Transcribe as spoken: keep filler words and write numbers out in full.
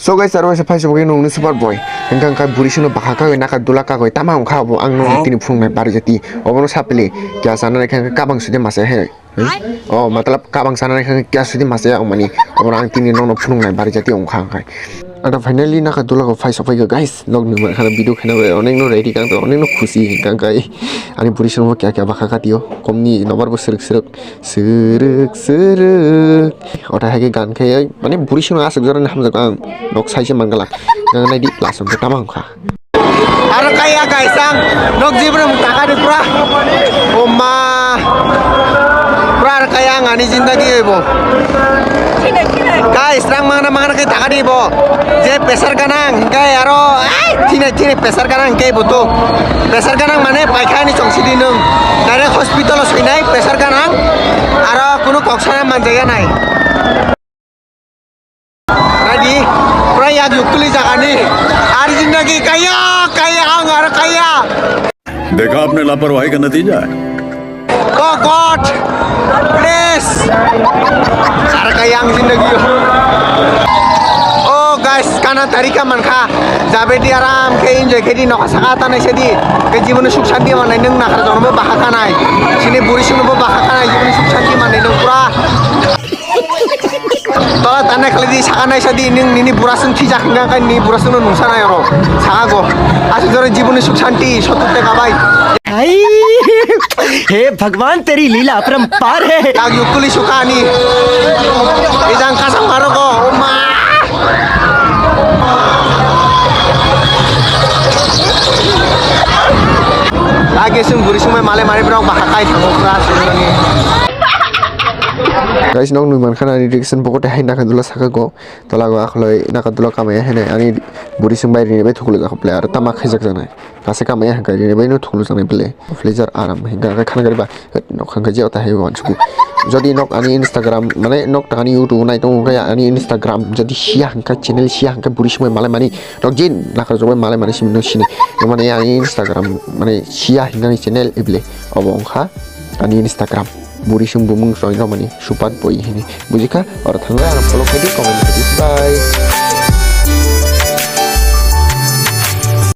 To guys, aro se phai subugwi nungni super boy. Hingkha hingkha buri sino baka kagwi naka dula kagwi tama wngkha abo ang nungni tini phunuknai bari jati. Obono sapili kya sana hingkha hingkha kabang sudi masa he. Oh, matlab kabang sana hingkha hingkha kya sudi masa ya wngmani. Obono ang tini nongno phunuknai bari jati wngkha hingkha. Ata finally naka dula ko phai sophaikha guys. Nokni mankha video khaina bai onekno ready kang to onekno khusi hingkha hingkha. Ani buri sino kya kya baka katio. Komni nobar bo sirk sirk. Siruk siruk. Othai hai khe gan khe, mane buri sino aswk jorani hamjak ang nok sai se mangala. Nang nai di last hwnkhe tama wngkha. Aro kaya guys ang nok jibro taka di pura. Oma. Pura aro kaya ang ani jindagi oi bo. Guys rang mangna mangna khe taka di bo. Je pressure ganang hingkai aro ai thine thine pressure ganang hingkai bo to. Pressure ganang mane paikha ni chong sidi nung. Direct hospital o soinai pressure ganang. Aro kunu kok sana manjaya nai. Nadi, pura yak yuktuli jagani. Ar jindagi kaya, kaya ang ar kaya. देखा आपने लापरवाही का नतीजा है। Oh God, please. Ar kaya ang jindagi. Oh guys, kana tarika mankha. Jabedi aram khe enjoy khe di nokha saka tanai sedi. Khe jiboni suk santi manai nung nakar jono bo baha kanai. Sini buri sino bo baha kanai jiboni suk santi manai nung pura. Tola tanai khali di saka nai sedi nung nini bura sung thijak hingka kai ni bura sung nung sanai oro. Saka go. Asuk jore jiboni suk santi sotut te kabai. Hai, हे भगवान, तेरी लीला अपरंपार है। Kag yuktuli sukani. Ijang kasang marogo. Oma. Lagi sung buri sungmai male mari brok bahakai thango kra sungani. Guys, nok nui mankha ani direction bokote hai naka dula saka go. Tola go akhloi naka dula kamaya hene ani buri sung bai rini bai thukulu jakho ple aro tama khaijak janai. Kase kamaya hangka rini bai no thukulu janai ple. Pleasure aram hingka hangka khana gari ba. Nok hangka je ota hai wan suku. Jodi nok ani Instagram mane nok ta ani YouTube nai tongo kaya ani Instagram jodi sia hangka channel sia hangka buri sung bai male mani. Nok jin nakar jobai male mani simi no sini. Mane ani Instagram mane sia hingka ni channel eble. Obo wngkha ani Instagram. Buri sung bumung soi romani supat boi hini. Bujikha oro thangwi ano follow khaidi comment khaidi. Bye.